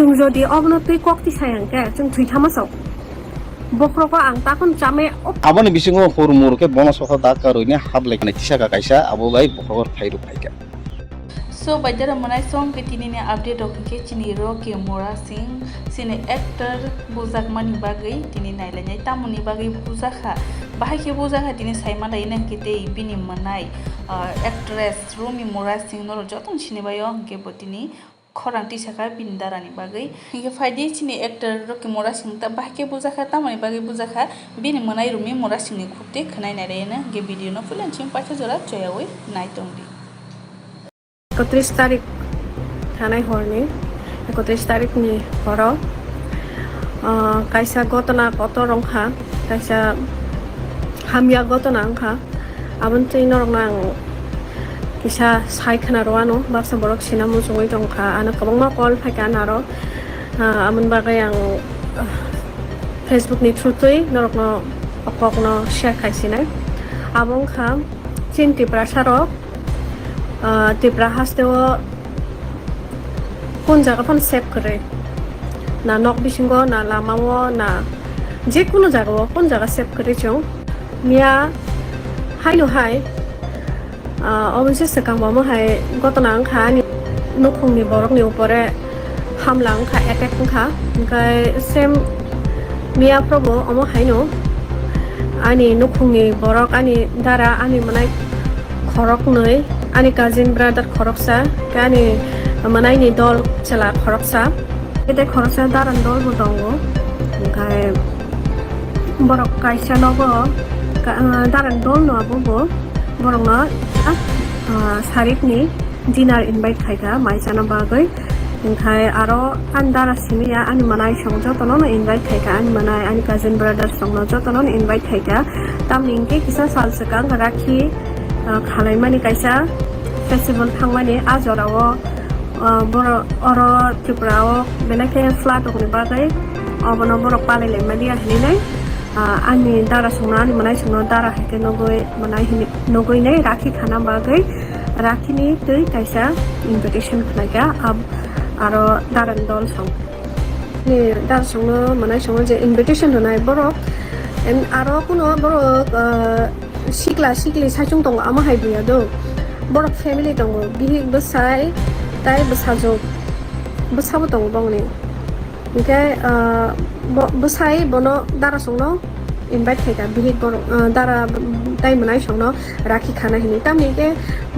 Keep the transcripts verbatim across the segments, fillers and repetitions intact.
Chwng jodi obono twi kok tisai hwnkhe chwng thwi thama sok. Bokhorogo ang takon chamai o. Aboni bisingo hur mur khe bono sokha dak karwi ni hap lai kanai tisaka kaisa abo bai bokhorogo phai rw phaikha. So, baidara mwnai song khe tini ni update rok hwnkhe chini Rocky Mora Singh, chini actor bujakmani bagwi tini nailainai tamoni bagwi bujakha. Bahai khe bujakha tini saima lai nang khe tei bini mwnai, ah, actress Romi Mora Singh norok jotono sinibaio hwnkhe bo tini khorang tisakha bini darani bagwi. Hwnkhe phaidi chini actor Rocky Mora Singh ta bahai khe bujakha, tamoni bagwi bujakha, bini mwnai Romi Mora Singhni khukti khwnai nailainai hwnkhe video no puila chini paitha jora choyawi naitongdi. Ekotris tarik thanai horni, ekotris tarikni horo, ah, kaisa gotona kotor wngkha, kaisa hamya gotona wngkha. Aboni twi norokno ang kisa sai khna rw anw, baksa borok sina muchungwi tongkha, ano kwbangma call phaikha naro, ah, aboni bagwi ang, ah, Facebook ni through twi norokno o kokno share khai sinai. Abo wngkha chini Tiprasa rok, ah, Tipra haste o kun jaga phano safe kwrwi, na nok bisingo, na lama o, na je kunu jaga o kun jaga safe kwrwi chwng. Miya haino hai, ah, obo se swkang bo omo hai gotona wngkha ani nukhungni borokni upore hamla wngkha, attack wngkha, hwnkhe same miya phorobo omo haino ani nukhungni borok, ani dara, ani mwnai khoroknwi, ani cousin brother khoroksa, tei ani mwnaini dol chwla khoroksa, tei khoroksa daran dol bo tongo, hwnkhe borok kaisa nogo ka-, ah, daran dol no abo bo borokno, ah, ah, sarikni dinner invite khaikha mai chana bagwi. Hwnkhe aro ani dara simi ya, ani mwnai song jotono no invite khaikha, ani mwnai, ani cousin brothers songno jotono no invite khaikha. Tamni hwnkhe kisa sal swkang rakhi, ah, khalaimani kaisa festival thangmani, ah, jorao, ah, borok oro Tripura o belai khe flat rokni bagwi obono borok palai laimani ya hinwi nai. Ah, ani dara songno, ani mwnai songno dara hai khe nugwi, mwnai hinwi nugwi nai rakhi khana bagwi rakhini twi kaisa invitation khlaikha, ab-, aro darani dol song. Ni dara songno, mwnai songno je invitation rwnai borok, em, aro kuno borok, ah, sikla sikli saichung tongo, amo hai buya do. Borok family tongo, bihik bwsai tai bwsajwk, bwsabo tongo bongni. Hwnkhe, ah, bo-, bwsai bono dara songno invite khaikha, bihik borok, ah, dara tai mwnai songno rakhi khana hinwi. Tamni hwnkhe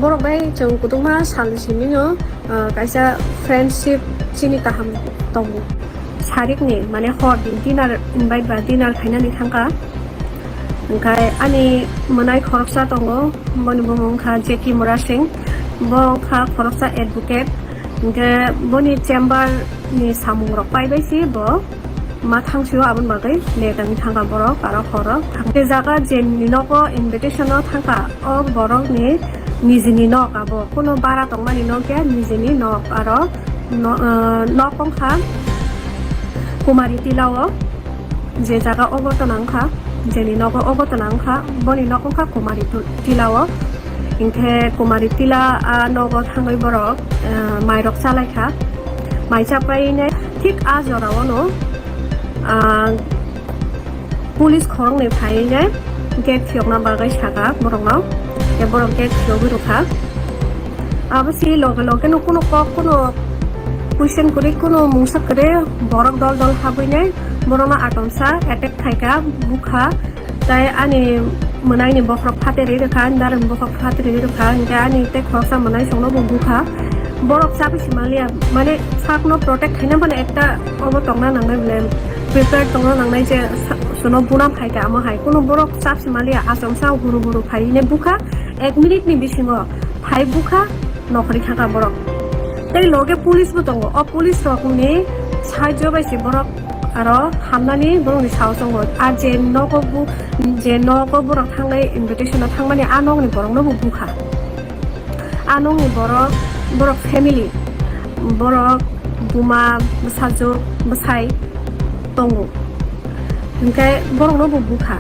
borok bai chwng kwdwkma salni simino, ah, kaisa friendship chini kaham tongo. Sarikni, mane, hor din dinner invite ba dinner khainani thangkha. Hwnkhe ani mwnai khoroksa tongo, boni bumung wngkha Jackie Murasing. Bo wngkha khoroksa advocate. Hwnkhe boni chamber ni samung rok paibai se bo ma thangsio, aboni bagwi late wngwi thangkha borok, aro horo thang-, je jaga je ni nogo invitation o thangkha, o borok ni nijini nok abo, kuno bara tongmani nok ya, nijini nok, aro no-, ah, nok wngkha Kumari Tila o. Je jaga o gotona wngkha, jeni nogo o gotona wngkha, boni nok wngkha Kumari tu-, Tila o. Hinkhe Kumari Tila a nogo thangwi borok, ah, mairok chalaikha. Mai chapainai thik a jorao no, ah, police khoroknwi phainai gate phiyokna bagwi saka borokno. Tei borok gate phiyogwi rwkha. Abo se loge loge no kuno kok, kuno question kwrwi, kuno mungsa kwrwi, borok dol dol habwinai borokno atomsa attack khaikha, bukha. Tai ani mwnaini bokhorok phaterwi rwkha, ani darani bokhorok phaterwi rwkha, hinkhe ani tei khoroksa mwnai songno bo bukha. Borok chabi se manliya, mane sakno protect khaina phano ekta obo tongna nangnai, bole prepare tongna nangnai je sa-, sono buna phaikha, amo hai kuno borok chabi se manliya, achomsa huru huru phaine bukha, ek minute ni bisingo phai bukha. Nokri thangkha borok. Tei loge police bo tongo. O police rokni sahajyo bai se borok aro hamnani borokni sao tongo. A je nogo bu-, je nogo borok thangnai invitation o thangmani a nokni borokno bo bukha. A nokni borok, borok family, borok buma, bwsajwk, bwsai tongo. Hinkhe borokno bo bukha.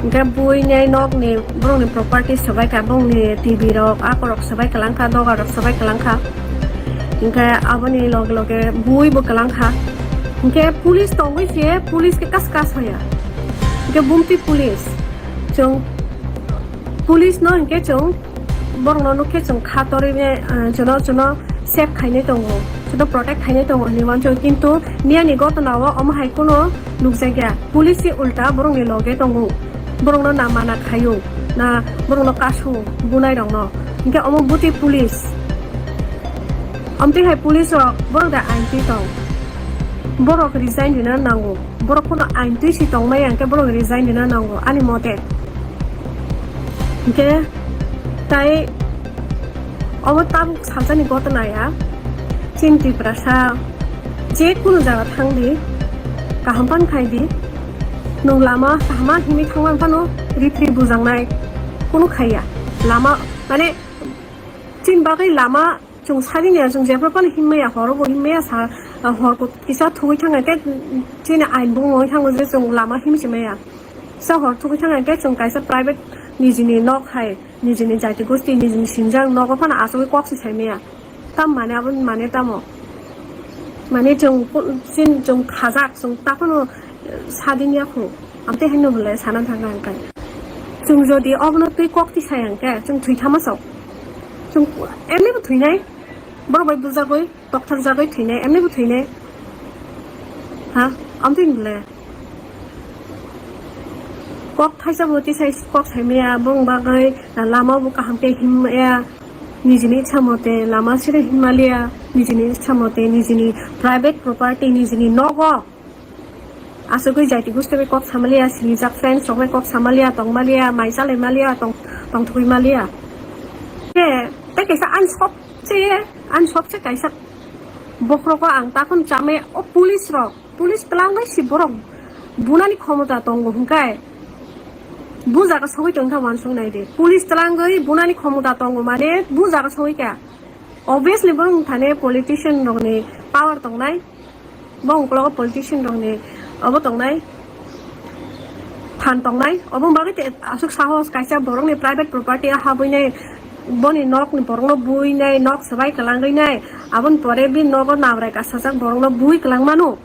Hinkhe buini nokni borokni property swbai kha, bongni T V rok, akorok swbai kwlangkha, doga rok swbai kwlangkha. Hingke aboni loge loge bui bo kelang kha. Hingke police tongwi se police ke kas kas hoya. Hingke bumti police. Chwng police no hingke chwng borok no nukhe chwng kha torwi ne, ah, chwng no, chwng no save khainai tongo. Chwng no protect khainai tongo hinwi wansuk. Kintu miyani gotona o omo hai kuno nukjakya. Police se ulta borok ni loge tongo. Borok no na mana khaio, na borok no kasu bunai rok no. Hingke omo boti police. Amtwi hai police rok borok da ain twi tong. Borok resign rina nango. Borok kono ain twi si tongmaya hingke borok resign rina nango ani mote. Hingke tai obo tabuk salsani gotona ya. Chini Tiprasa je kunu jaga thang di, kaham pan khai di. Nwng lama kaham himwi thangma phano rifri bujangnai kunu khaiya. Lama mane chini bagwi lama Chwng sadi niya, chwng jephru phano himya, horo bo himya sa, hor kisa thugwi thangkhe chini ain bumung wngwi thango je chwng lama himsi maya. Sa hor thugwi thangkhe chwng kaisa private nijini nok hai, nijini jati gosti, nijini sinjak nogo phano achugwi kok se sai maya. Tam mane abo mane tamo? Mane chwng, chwng khajak, chwng ta phano sadin yakho. Amtwi haino belai sana thangkha hwnkhai. Chwng jodi obono twi kok tisai hwnkhe, chwng thwi thama sok. Chwng emni bo thwinai. Borok bai bujagwi, tokthar jagwi thwinai, emni bo thwinai. Ha? Amtwi hinle. Kok thaisa bo tisai kok saimaya, bong bagwi lama bo kaham khe himmaya. Nijini ichha mote lama sire himmaliya, nijini ichha mote, nijini private property, nijini nogo. Asugwi jaiti gusti bai kok samaliya, sinijak friends rok bai kok samaliya, tongmaliya, mai chalai maliya, tong, tongthugwi maliya. Te, te kaisa ani sobse, ani sobse kaisa bokhorogo ang takhon chamai o police rok, police twlangwi si borok bunani khomota tongo hwnkhe, bu jaga sogwi tongkha wansuk nai di. Police twlangwi bunani khomota tongo mane bu jaga sogwi kha. Obviously, borok thani politician rokni power tongnai. Bo ungkologo politician rokni obo tongnai, phan tongnai. Obo bagwi te aswk sahos kaisa borokni private property o habwi nai, boni nokni borokno bui nai, nok swbai kwlangwi nai, aboni pore bini nogo nabrai kasajak borokno bui kwlang mano.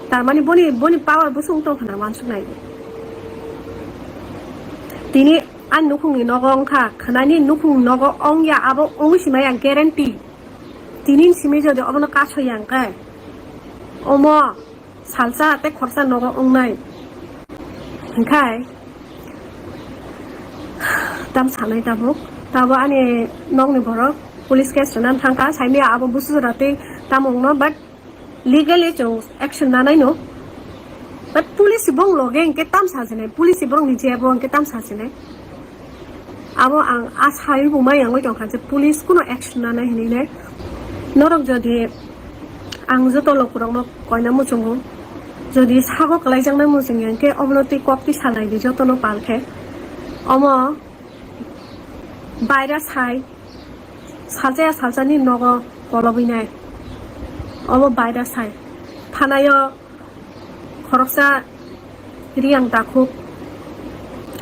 Tamani boni, boni power bwswk tong khna wansuk nai. Tini ani nukhungni nogo wngkha, khwnani nukhungni nogo wngya, abo wngwi simaya guarantee. Tini simi jodi obono kaso yang khe, omo salsa tei khorsa nogo wngnai. Hingkhai tam sanai tabuk, tabo ani nokni borok police case rwna thangkha, saimaya abo busu jora tei tamo wngno, but legally chwng action nanai no. But police bong loge hingke tam sajinai, police borok ni jebo hingke tam sajinai. Abo ang a sai bo mai ang oi tongkha je police kuno action nanai hinwi nai. Norok jodi ang joto lokurokno koina muchungo, jodi sago kwlaijaknai muchung ya hingke obono twi kok twi salai di jotono pal khe. Omo baira sai, salsa ya salsani nogo kolobwi nai. Obo baira sai. Thanayo khoroksa riyang takhuk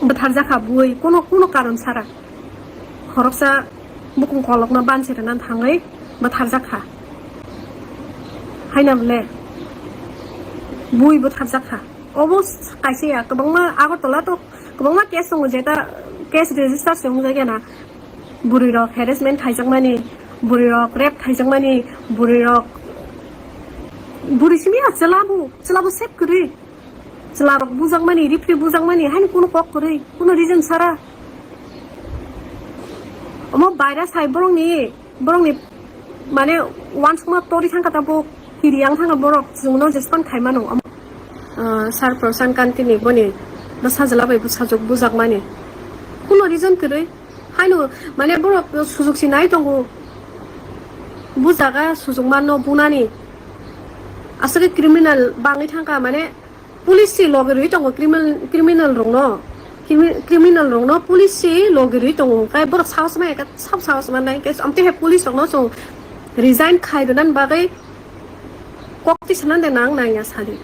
bwtharjakha bui, kuno, kuno karon sara. Khoroksa bukung kolokno bansi rwna thangwi bwtharjakha. Haina bole bui bwtharjakha. Obo kaisa ya, kwbangma Agartala to kwbangma case tongo, jeta case register se wngjakya na. Bwrwi rok harassment khaijakmani, bwrwi rok rape khaijakmani, bwrwi rok, bwrwi simi ya chwla bo, chwla bo sep kwrwi. Chwla rok bujakmani, rifri bujakmani, haino kuno kok kwrwi, kuno reason sara. Omo baira sai borokni, borokni mane wansukma tori thangkha tabuk, kiri yang thangkha borok, chwngno jespan khaimano. Omo, ah, Sir Prasant Kanti ni boni bwsajwla bai bwsajwk bujakmani. Kuno reason kwrwi, haino mane borok sujok si nai tongo, bujaga sujokma no bunani. Aswk criminal bangwi thangkha mane, Police si logi rwi tongo criminal, criminal rokno. Crimi-, criminal rokno police si logi rwi tongo. Kai borok sahos maya khe sab sahos mannai khe amtwi hai police rokno chwng resign khai rwna bagwi kok twi sana de nang nangya sadi.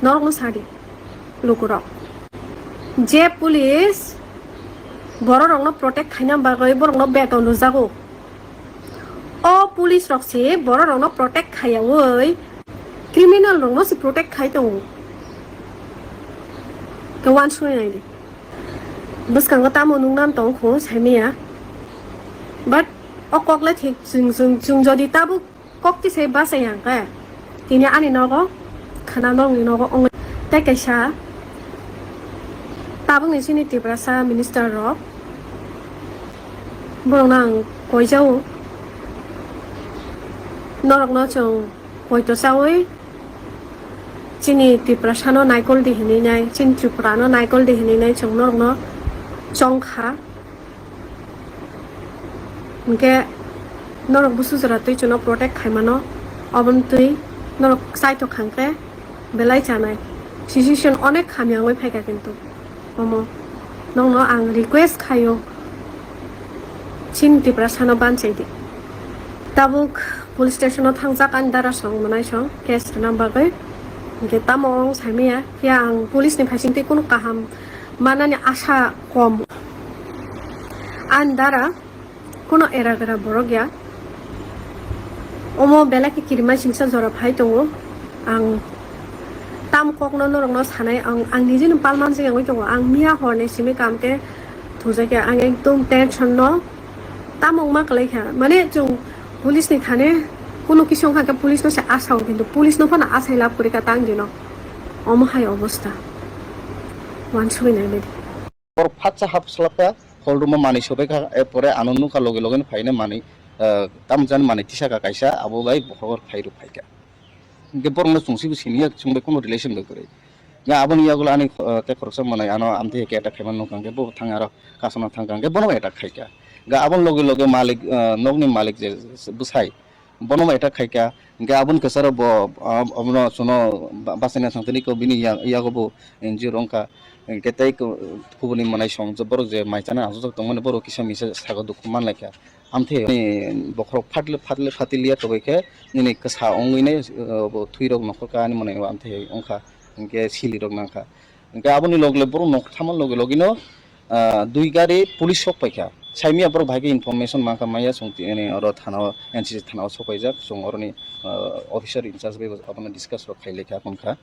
Norokno sadi. Lukurok. Je police borok rokno protect khaina bagwi borokno beton rwjago. O police rok se borok rokno protect khaiyaui criminal rokno se protect khai tongo. Ke uansuknai naidi. Bwskango tamo nungnam tong kho saimanya. But o kok le thik chwng, chwng, chwng jodi tabuk kok tisai bachai yang khe tini ani nogo khana nongni nogo ong tei kaisa tabukni chini Tiprasa minister rok borokno ang koijao norokno chwng poito chaui chini Tiprasano naikol di hinwi nai, chini Tripurano naikol di hinwi nai chwng norokno chong kha. Hinkhe norok busu jora twi chwngno protect khaimano, oboni twi norok chaithok kha hinkhe belai chanai. Situation onek hamya wngwi phaikha kintu. Omo nokno ang request khaio, chini Tiprasano banchaidi. Tabuk police station o thangjak ani dara song mwnai song case rwna bagwi. Hinkhe tamo wng saimanya, phiya ang police ni phaising twi kunu kaham manani asa kom. Ani dara kuno era bera borok ya. Omo belai khe kirima singsa jora phai tongo. Ang tam kokno norokno sanai, ang, ang nijini palman se wngwi tongo. Ang miya horni simi kam khe thujak ya. Ang ekdom tension no tamo wngma kwlai kha. Mane chwng police ni thani kuno kisa wngkha khe police no se asao, kintu police no phano asai lab kwrwi kha tang dino. Omo hai obosta. Wansugwi nai bedi. Borok phatsa hap slap kha, hol room o manwi sobai kha, er pore ano nukha loge loge no phaina manwi, ah, tamo jani manwi tisa kha kaisa, abo bai bokhorok phai rw phai kha. Hinkhe borok no chwng sibo sini ya, chwng bai kuno relation bai kwrwi. Ga aboni yagulo ani, ah, tei khoroksa manwi ano amtwi hai khe attack khaima nukha, hinkhe bo thang aro kasana thang kha, hinkhe bono bai attack khai kha. Ga aboni loge loge malik, ah, nokni malik je bwsai, bono bai attack khai kha, hinkhe aboni kwcharo bo, ah, abono chwngno ba-, bachaina thangtini ko bini ya-, yago bo injure wng kha, hinkhe tei ko-, kubuni mwnai song je borok je mai chana achukjak tongmani borok kisa misa sago dukhu man lai kha. Amthe ni bokhorok phatle phatle phatiliya kwbai khe nini kwsa wngwi nai, ah, bo thwirok nokhor kha ani mwnai amthe wng kha, hinkhe silirok nang kha. Hinkhe aboni logle borok nokthama loge logino, ah, dui gari police sok paikha. Saimia borok bahai khe information mankha maya chwng tini oro thana o, N C C thana o sok paijak. Chwng oroni, ah, officer in charge bai bo abono discuss rok khai laikha, hwn kha.